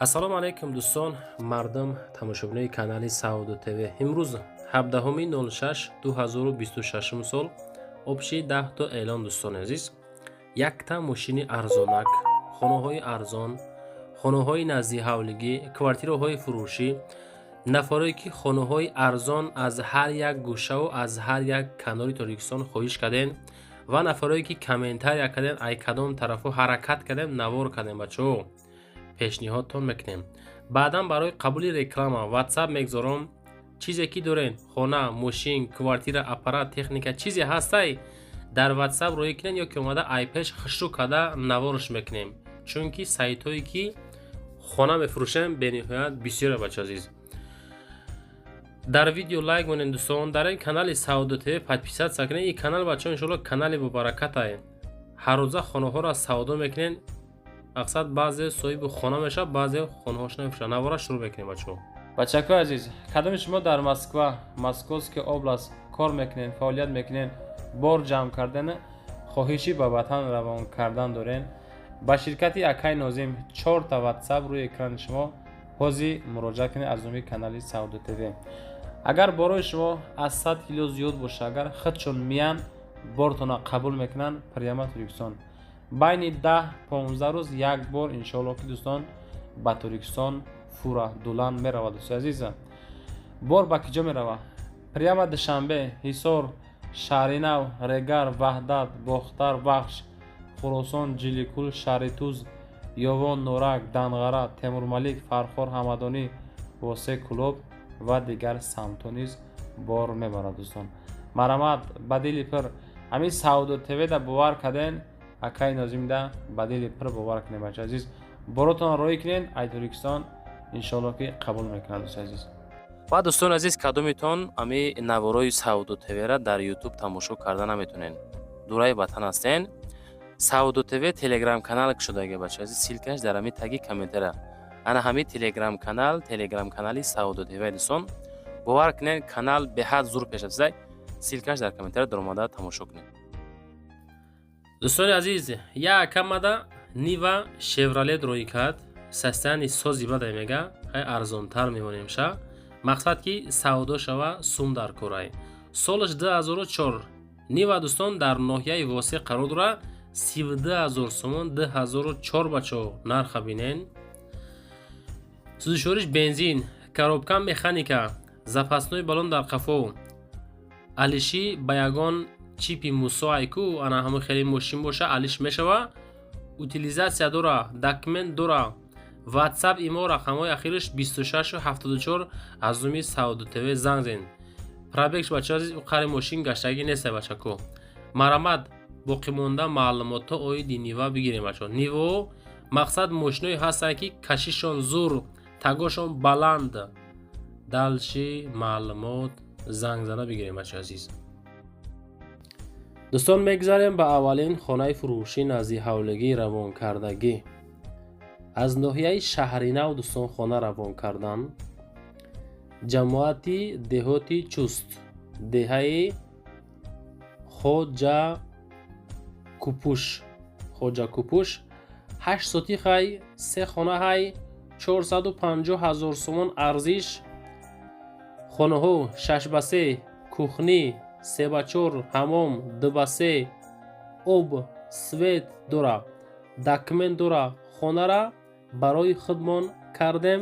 Ассалому алайкум, дӯстон, мардум, тамошобинои канали Савдо ТВ. Имрӯз 17.06.2026 сол, общий 10 то эълон, дӯстони азиз. Якта мошини арзонак, хонаҳои арзон, хонаҳои наздиҳавлигӣ, квартираҳои фурӯшӣ. Нафарое ки хонаҳои арзон аз ҳар як гӯшаву аз ҳар як канори Тоҷикистон хоҳиш кардем ва нафарое ки комментария кардем, ай кадом тарафо ҳаракат кардем, навор кардем, бачаҳо, пешниҳодтон мекунем. Баъдан барои қабули реклама WhatsApp мегзорам. Чизе ки дорен, хона, мошин, квартира, аппарат, техника, чизе ҳастай, дар WhatsApp рӯӣ кунен ё ки омада айпеш хушрӯ карда наворш мекунем, чунки сайтҳое ки хона мефурӯшем, бениҳоят бисёре. Бача азиз, дар видео лайк монед, дӯстон, дар ин канали Савдо ТВ подписаться кунед. Ин канал, бачаҳо, иншоалло, канали бобаракатае. Ҳаррӯза хонаҳоро савдо мекунем. Мақсад, баъзе соҳиби хона мешавад, баъзе хонаҳош намефурӯшад. Навора шурӯъ мекунем, бачаҳо. Бачакои азиз, кадоми шумо дар Москва, Московская область кор мекунед, фаъолият мекунед, бор ҷамъ кардан, хоҳиши ба ватан равон кардан дорен, ба ширкати акай Нозим, чорта WhatsApp рӯи экрани шумо, ҳозир муроҷиат кунед. Аз номи канали Савдо ТВ, агар борои шумо аз 100 кило зиёд боша, агар худшон миян, бортона қабул мекунанд, прямо Тоҷикистон байни 10-15 рӯз як бор, иншоалло ки, дӯстон, ба Тоҷикистон фура дулан меравад. Дӯстои азиза, бор ба киҷо меравад? Прямо Душанбе, Ҳисор, Шаҳринав, Регар, Ваҳдат, Бохтар, Вахш, Хуросон, Ҷиликул, Шаҳритуз, Ёвон, Норак, Данғара, Темурмалик, Фархор, Ҳамадонӣ, Восе, Кӯлоб ва дигар самтҳо низ бор мебарад. Дӯстон, марҳамат, ба дили пир ҳамин Савдо ТВ-да бовар карден, акаи Нозимда ба дили пир бовар кунед. Бача азиз, боротон роҳӣ кунед, ай Тоҷикистон иншоалло ки қабул мекунад, дӯстои азиз. Ва дӯстони азиз, кадомитон ами наворои Савдо ТВ-ра дар Ютуб тамошо карда наметонен, дураи ватан ҳастен, Савдо ТВ телеграм канал кушодаги, бача азиз, ссылка ш дар ҳами таги комментария. Ана ҳами телеграм канал, телеграм канали Савдо ТВ. Дӯстон, бовар кунед, канал беҳад зур пешрафтида. Ссылка ш дар комментария, даромада тамошо кунед. Дӯстони азиз, як акамада Нива Шевролет рӯй кард. Состояние сози бадай, мега, хай арзонтар мемонем ша. Мақсад ки савдо шава, сум дар корай. Солаш 2004, Нива, дӯстон, дар ноҳияи Восе қарор дорад. 32 000 сомон, 2004, бачо, нарха бинен. Сӯзишвориш бензин, коробка механика, запасной баллон дар қафо, алишӣ ба ягон чипи мусо айку, ана ҳамон хеле мошин боша, алиш мешава. Утилизация дора, документ дора. WhatsApp имо рақамҳои ахираш 2674, аз номи Савдо ТВ занг зен. Пробег ш, бача азиз, қари мошин гаштагӣ неста, бачако. Марҳамат, боқимонда маълумотҳо оиди Нива бигирем, бачаҳо. Нивао, мақсад, мошиное ҳастанд, ки кашишон зур, тагошон баланд. Дальше маълумот занг зана бигирем, бача азиз. Дӯстон, мегузарем ба аввалин хонаи фурӯшӣ, назди ҳавлигӣ равонкардагӣ аз ноҳияи Шаҳринав. Дӯстон, хона равон кардан, ҷамоати деҳоти Чуст, деҳаи Хоҷакупуш. Хоҷакупуш, 8 сотихай, се хона ҳай, 450 ҳазор сомон арзиш. Хонаҳо 6 ба 3, кухня, 3 ба 4, ҳамом 2 ба 3, об, свет дора, документ дора. Хонара барои худмон кардем,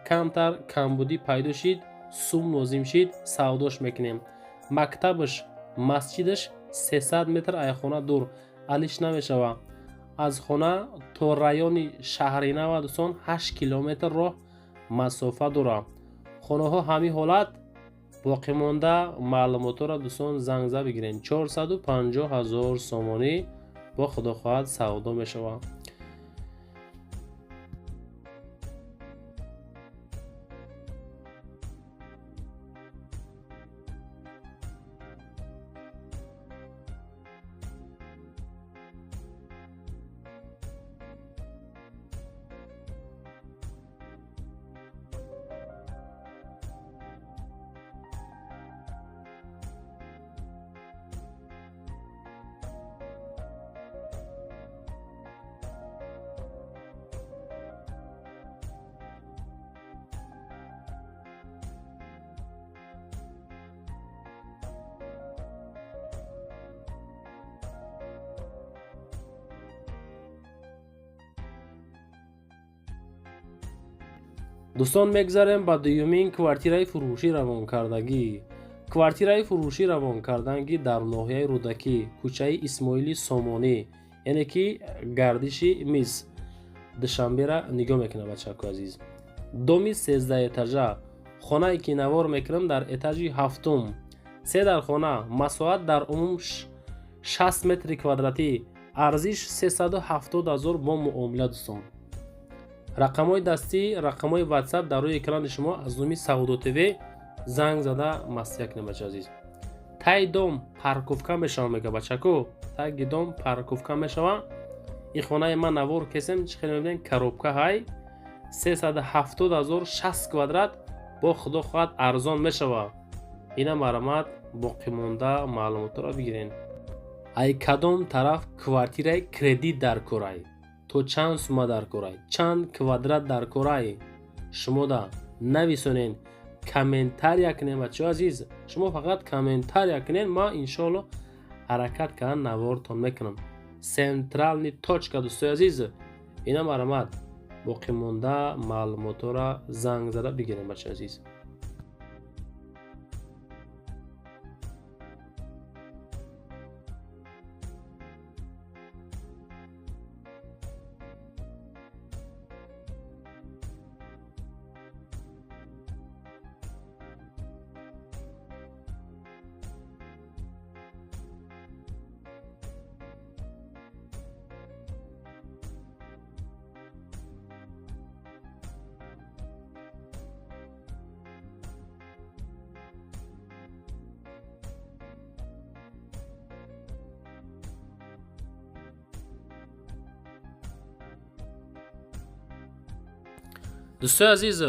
камтар камбудӣ пайдо шид, сум лозим шид, савдош мекунем. Мактабаш, масҷидаш 300 метр ай хона дур, алиш намешава. Аз хона то райони Шаҳринава, дӯстон, 8 километр роҳ масофа дорад. Хонаҳо ҳамин ҳолат. Боқимонда маълумотҳоро, дӯстон, занг зад бигиред. 450 ҳазор сомонӣ, бо худо хоҳад, савдо мешавад. Дӯстон, мегзарем ба дуюмин квартираи фурӯшӣ равонкардагӣ. Квартираи фурӯшӣ равонкардагӣ дар ноҳияи Рӯдакӣ, кӯчаи Исмоили Сомонӣ, яъне ки гардиши мис Душанбера нигоҳ мекунад, бачако азиз. Доми 13 этажа, хонае ки навор мекунам, дар этажи ҳафтум, се дар хона, масоҳат дар умум 60 метри квадратӣ, арзиш 370 ҳазор бо муомила. Дӯстон, рақамҳои дастӣ, рақамҳои Ватсап дар рӯи экрани шумо, аз номи Савдо ТВ занг зада маслиҳат кунед, бача азиз. Таи дом парковка мешава, мега, бачако, таги дом парковка мешава. Ин хонаи ман навор кесем, чӣ хеле мебинем, коробка ҳай. 370 ҳазор, 60 квадрат, бо худо хоҳад арзон мешава. Ина марҳамат, боқимонда маълумотро бигирен. Ай кадом тараф квартираи кредит дар корай, то чанд сума дар корай, чанд квадрат дар корай, шумода нависонен, комментария кунем. Бачаҳо азиз, шумо фақат комментария кунен, ман иншоалло ҳаракат кардан навортон мекунам. Центральный точка, дӯстои азиз. Ина марҳамат, боқимонда маълумотҳоро занг зада бигирем, бачаи азиз. Дӯстои азиз,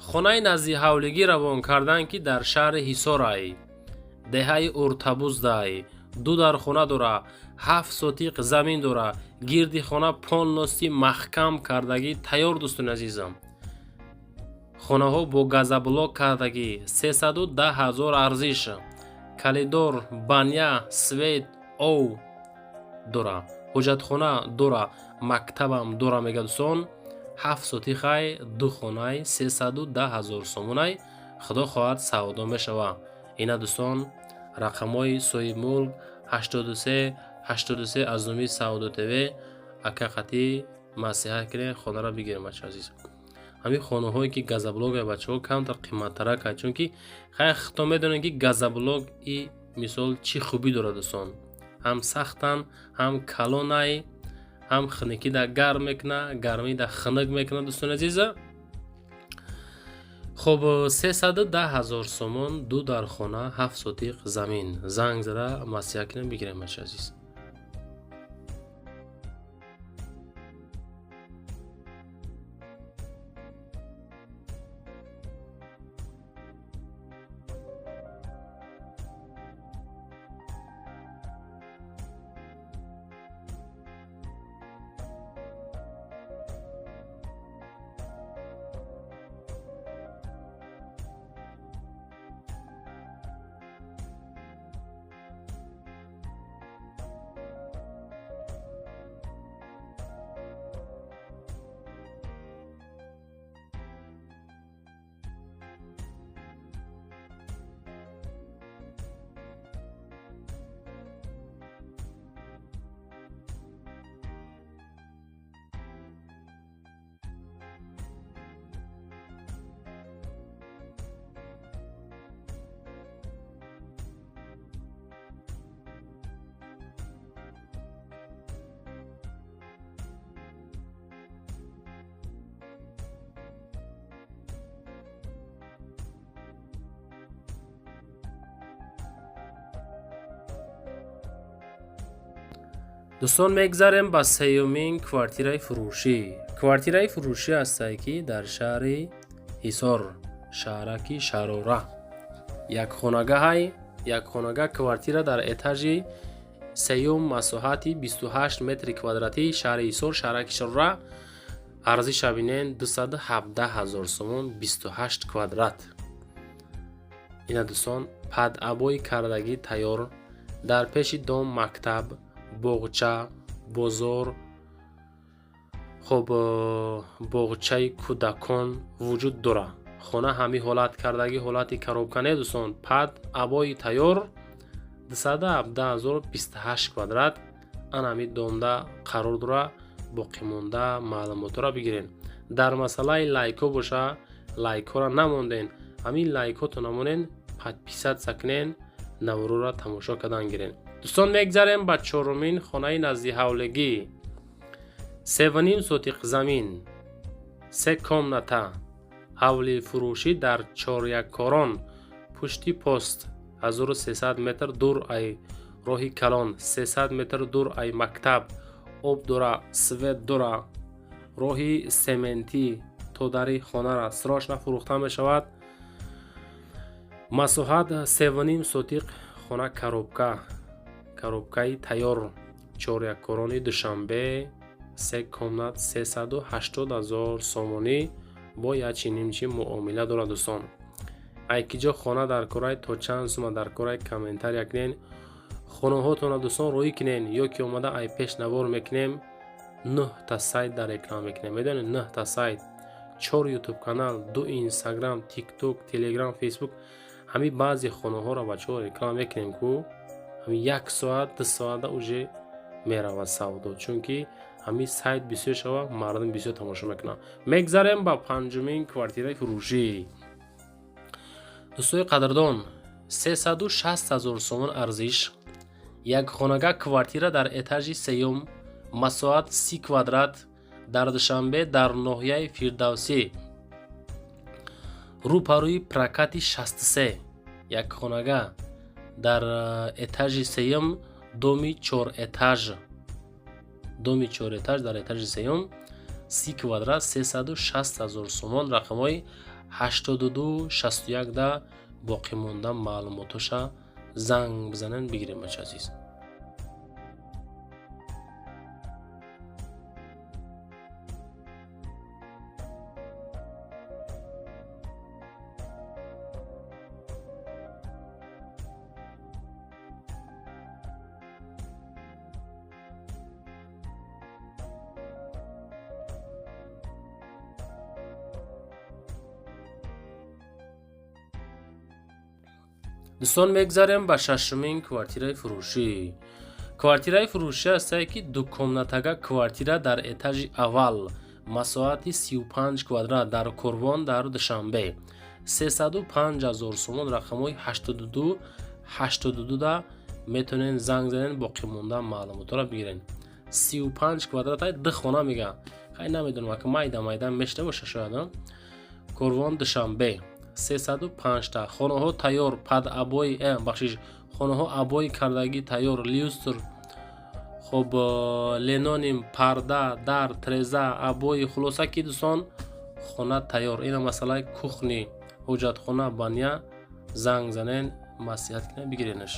хонаи назди ҳавлигӣ равон карданд, ки дар шаҳри Ҳисорай, деҳаи Уртабуздай, ду дар хона дора, 7 сотиқ замин дора, гирди хона полностью маҳкам кардагӣ тайёр. Дӯстони азизам, хонаҳо бо газоблок кардагӣ, 310 ҳазор арзиш, коридор, баня, свет, ов дора, ҳоҷатхона дора, мактабам дора, мега. Дӯстон, 7 сотихай, ду хонай, 310 ҳазор сомонай, худо хоҳад савдо мешава. Ина, дӯстон, рақамҳои соҳибмулк 83 83, аз номи Савдо ТВ акақатӣ маслиҳат кунед, хонаро бигирем. Бача азиз, ҳамин хонаҳое ки газоблок, бачаҳо, камтар қиматтарак, чунки хай худто медонем, ки газоблок и мисол чӣ хубӣ дорад. Дӯстон, ҳам сахтан, ҳам калонай, ҳам хунукида гарм мекуна, гармида хунук мекуна. Дӯстони азиза, хуб, 310 ҳазор сомон, ду дар хона, 7 сотиқ замин, занг зада маслиҳат кунем, бигирем, бача азиз. Дӯстон, мегзарем ба сеюмин квартираи фурӯшӣ. Квартираи фурӯшӣ ҳастае, ки дар шаҳри Ҳисор, шаҳраки Шарора, якхонагаҳай, якхонага квартира дар этажи сеюм, масоҳати 28 метри квадратӣ, шаҳри Ҳисор, шаҳраки Шарора. Арзиша бинен, 217 ҳазор сомон, 28 квадрат. Ина, дӯстон, под обои кардагӣ тайёр, дар пеши дом мактаб, боғча, бозор. Хоб, боғчаи кӯдакон вуҷуд дорад. Хона ҳамин ҳолат кардагӣ, ҳолати коробка не, дӯстон, под обои тайёр, 217 000, 28 квадрат. Ана ҳамин домда қарор дора. Боқимонда маълумотҳоро бигирен. Дар масъалаи лайкҳо боша, лайкҳоро намонден, ҳамин лайкҳото намонен, подписаться кунен, наворора тамошо кардан гирен. Дӯстон, мегзарем ба чорумин хонаи наздиҳавлигӣ. 3,5 сотиқ замин, се комната, ҳавли фурӯшӣ дар Чоряккорон, пушти пост, 1300 метр дур ай роҳи калон, 300 метр дур ай мактаб. Об дора, свет дора, роҳи сементӣ то дари хонара. Срочно фурӯхта мешавад. Масоҳат 3,5 сотиқ, хона коробка, коробкаи тайёр. Чоряккорони Душанбе, се комнат, 380 000 сомонӣ, бо ячи нимчи муомила дорад. Дӯстон, ай ки ҷо хона дар корай, то чанд сума дар корай, комментария кунен. Хонаҳотонро, дӯстон, роҳӣ кунен ё ки омада ай пеш навор мекунем. Нӯҳта сайт дар экран мекунем, медонед, нӯҳта сайт, чор ютуб канал, ду инстаграм, тикток, телеграм, фейсбук. Ҳамин баъзе хонаҳоро, бачаҳо, реклама мекунем ку, ҳамин як соат, 2 соата уже меравад савдо, чунки ҳамин сайт бисёр шава, мардум бисёр тамошо мекунанд. Мегзарем ба панҷумин квартираи фурӯшӣ. Дӯстои қадрдон, 360 000 сомон арзиш, якхонага квартира дар этажи сеюм, масоҳат 30 квадрат, дар Душанбе, дар ноҳияи Фирдавсӣ, рӯпарӯи прокати 63. Якхонага дар этажи сеюм, доми чорэтаж, доми чорэтаж, дар этажи сеюм, 30 квадрат, 360 000 сомон, рақамҳои 82 61 да боқимонда маълумотоша занг бизанен, бигирем, бача азиз. Дӯстон, мегзарем ба шашумин квартираи фурӯшӣ. Квартираи фурӯшӣ ҳастае, ки дукомнатага квартира дар этажи аввал, масоҳати 35 квадрат, дар Корвон, дар Душанбе, 305 000 сомон, рақамҳои 82 82 да метавонед занг занед, боқимонда маълумотҳоро бигиред. 35 квадрат, ду хона мега, хай, намедонам, ака майда майда мешта боша шояд. Корвон, Душанбе, 305 та хонаҳо тайёр, под обои, бахшиш, хонаҳо обои кардагӣ тайёр, люстр, хоб, линолеум, парда, дар, треза, обои. Хулоса ки, дӯстон, хона тайёр. Ина масъалаи кухни, ҳоҷатхона, баня. Занг занен, маслиҳат кунед, бигиренаш.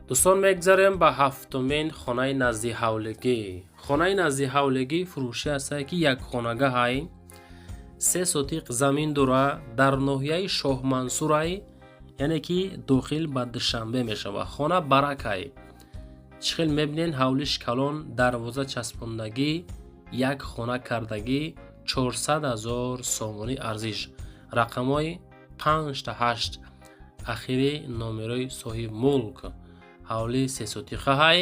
Дӯстон, мегзарем ба ҳафтумин хонаи наздиҳавлигӣ. Хонаи наздиҳавлигӣ фурӯшӣ ҳастае, ки якхонагаҳай, се сотиқ замин дора, дар ноҳияи Шоҳмансурай, яъне ки дохил ба Душанбе мешавад. Хона баракай, чӣ хел мебинен, ҳавлиш калон, дарвоза часпондагӣ, як хона кардагӣ, 400 000 сомонӣ арзиш, рақамҳои панҷта ҳашт ахири номерои соҳибмулк. Ҳавлии сесотиқаҳай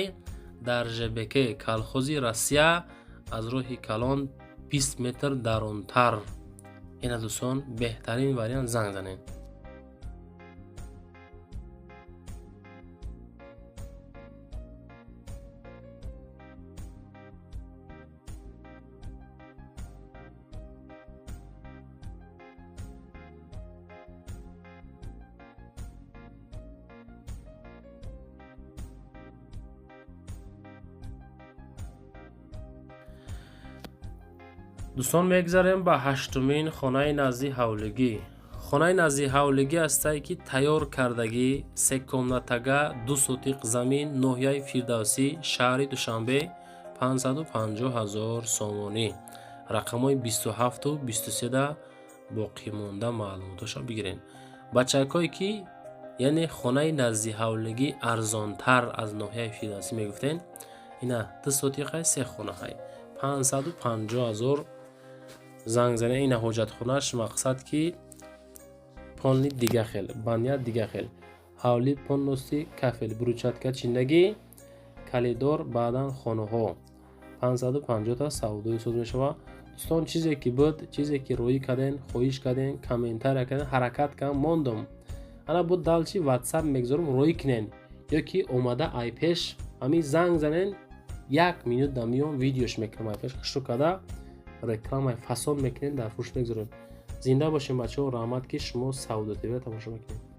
дар ЖБК «Колхози Россия», аз роҳи калон 20 метр дарунтар. Ина, дӯстон, беҳтарин вариант, занг занед. Дӯстон, мегзарем ба ҳаштумин хонаи назди ҳавлигӣ. Хонаи назди ҳавлигӣ ҳастае, ки тайёр кардагӣ, се комнатага, 2 сотиқ замин, ноҳияи Фирдавсӣ, шаҳри Душанбе, 550 ҳазор сомонӣ. Рақамҳои 27-у 23-да боқимонда маълумотоша бигирен. Бачакҳое, ки яъне хонаи назди ҳавлигӣ арзонтар аз ноҳияи Фирдавсӣ мегуфтен, ина 2 сотиқай, се хонаҳай, 550 ҳазор, занг занед. Ина ҳоҷатхонаш, мақсад, ки полный дига хел, баня дига хел, ҳавлӣ полностью кафел, брусчатка чиндагӣ, коридор, баъдан хонаҳо. 550-та савдои соз мешавад. Дӯстон, чизе ки буд, чизе ки роӣ карден, хоҳиш карден, комментария карден, ҳаракат кардам, мондум. Ана буд, дальше Ватсап мегузорам, роӣ кунен ё ки омада айпеш ҳамин занг занен, як минут да миён видеош мекунам, айпеш хушрӯ карда рекламаи фасон мекунем, дар фурӯш мегузорем. Зинда бошем, бачаҳо, раҳмат, ки шумо Савдо ТВ тамошо мекунед.